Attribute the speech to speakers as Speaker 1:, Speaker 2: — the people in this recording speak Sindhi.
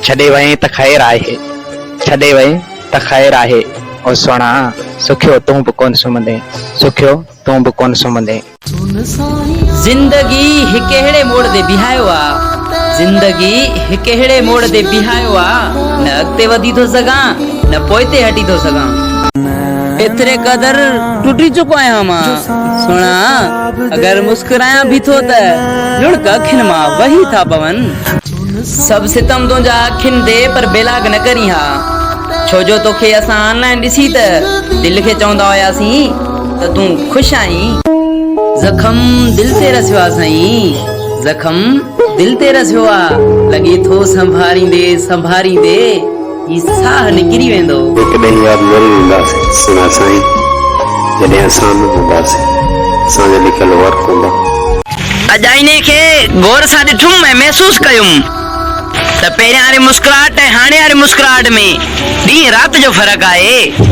Speaker 1: ڇڏي وئين ته خير آهي، ڇڏي وئين ته خير آهي، او سهڻا سکيو تون به ڪونه سمهندين، سکيو تون به ڪونه سمهندين.
Speaker 2: زندگي هڪ اهڙي موڙ تي بيهايو آ، زندگي هڪ اهڙي موڙ تي بيهايو آ، نه اڳتي وڌي ٿو سگهان نه پوئتي هٽي ٿو سگهان. ايتري قدر ٽٽي چڪو آهيان مان سهڻا، اگر مسڪرايان به ٿو ته لڙڪ اکين مان وهي ٿا پون. سڀ ستم تنهنجا اکين تي پر بيلاڳ نه ڪرين ها ڇو جو توکي اسان آن لائين ڏسي ته دل کي چوندا هياسين ته تون خوش آهين. زخم دل تي رسيو آ سائين زخم دل تي رسيو آ لڳي ٿو سنڀاريندي سنڀاريندي هي ساهه نڪري ويندو.
Speaker 3: هڪ ڏينهن ياد ضرور اينداسين سهڻا سائين جڏهن اسان نه هونداسين اسان جا لکيل ورق هوندا.
Speaker 2: اڄ آئيني کي غور سان ڏٺم ۽ محسوس ڪيم ته پهريان واري مسڪراهٽ ۽ هاڻي واري مسڪراهٽ ۾ ڏينهن رات جو فرق آهي.